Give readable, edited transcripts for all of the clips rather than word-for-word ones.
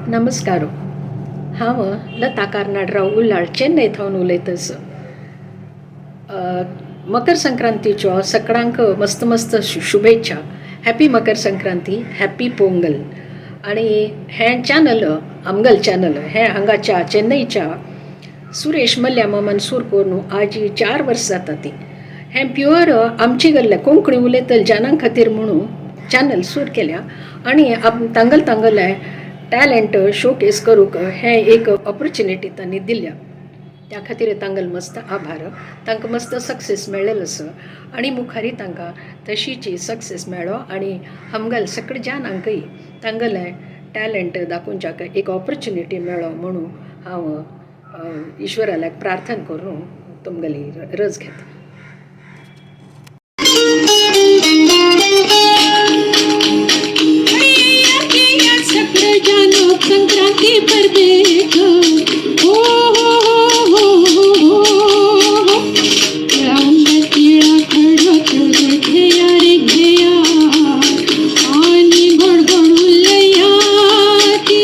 नमस्कार. हांव लता कार्नाडराव उल्लाळ चेन्नय थावन उलयता. मकर संक्रांतीच्यो सगळ्यांक मस्त मस्त शुभेच्छा. Happy Makar Sankranti, happy Pongal. आणि हें चॅनल आमगल चॅनल हें हांगाच्या चेन्नईच्या सुरेश मल्ल्या मामान सूर करून आजी 4 वर्स जाता. ती हें प्युअर आमची गल्ले कोंकणी उलयतले जनां खातीर म्हणून चॅनल सूर केल्या आनी तांगल तांगले टॅलंट शोकेस करूंक हें एक ऑपॉर्च्युनिटी तांणी दिल्या. त्या खातीर तांगल मस्त आभार. तांकां मस्त सक्सेस मेळ्ळेलो आसा आनी मुखारी तांकां तशीच सक्सेस मेळ्ळो आनी आमगेले सगळे जाणांकय तांगेलें टॅलंट दाखोवच्याक एक ऑपॉर्च्युनिटी मेळ्ळो म्हणून हांव ईश्वराक प्रार्थना करून तुमगेली रज घेता. संक्रांती परबेक हो हो हो हो हो हो राऊंड तिळा खडो तुझ घेया रे घेया आणि गोड गोड उलया ती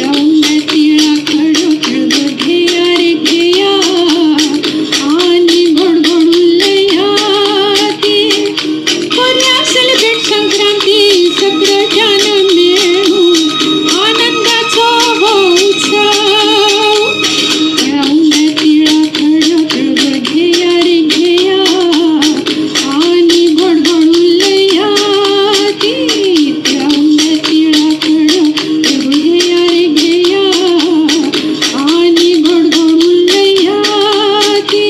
राऊंड तिळा खडो तुझ घेया रे घेया आणि गोड गोड उलया ती करूया सेलिब्रेट संक्रांती सगळं जान मिळू आनंदाचो हो उत्सव राऊंड तिळा खडो तुझ घेया रे घेया आणि गोड गोड उलया ती राऊंड तिळा खडो तुझ घेया रे घेया आणि गोड गोड उलया ती.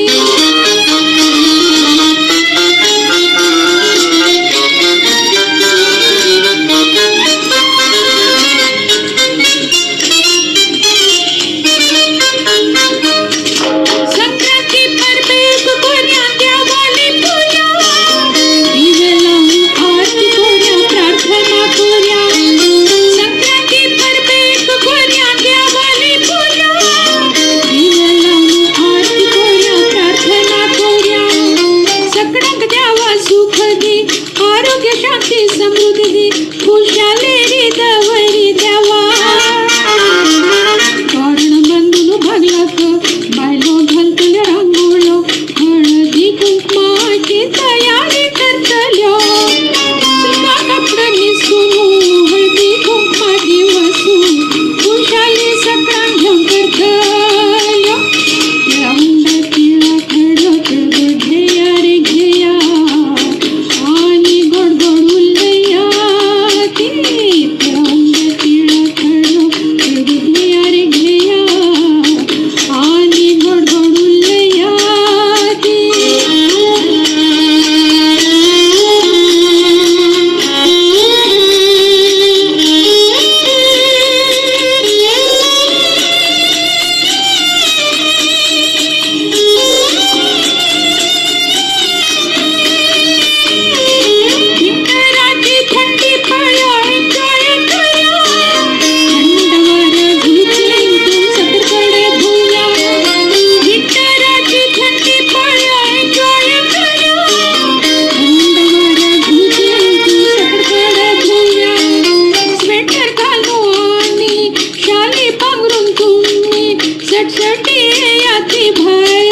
संक्रांती परबेक कोऱ्या देवाली पूजा दिवे लावून आरती कोऱ्या प्रार्थना कोऱ्या. संक्रांती परबेक कोऱ्या देवाली पूजा दिवे लावून आरती कोऱ्या प्रार्थना कोऱ्या. सगळ्यांक द्यावा सुख दी आरोग्य शांती समृद्धी दी खुशालेरी दवरी द्यावा. तोरण बांदून भागलाक बायलो घालतल्यो रांगोळ्यो हळदी कुंकमाची तयारी करतल्यो. सुका कपडे न्हेसून हळदी कुंकमा दिवसू खुशाली सगळ्यांक घेवन करतल्यो. राऊंड तिळा खडो तुझ घेया रे घेया आणि गोड गोड उलया ती राऊंड तिळा खडो तुझ घेया रे घेया आणि गोड गोड उलया ती. विंटराची थंडी पळ्या एन्जॉय करूया थंड वारं झुळुकली सगळीकडे भुया. विंटराची थंडी पळ्या एन्जॉय करूया थंड वारं झुळुकली सगळीकडे भुया. स्वेटर घालून आणि शाली पांघरून तुम्ही सटसटी याची भायर.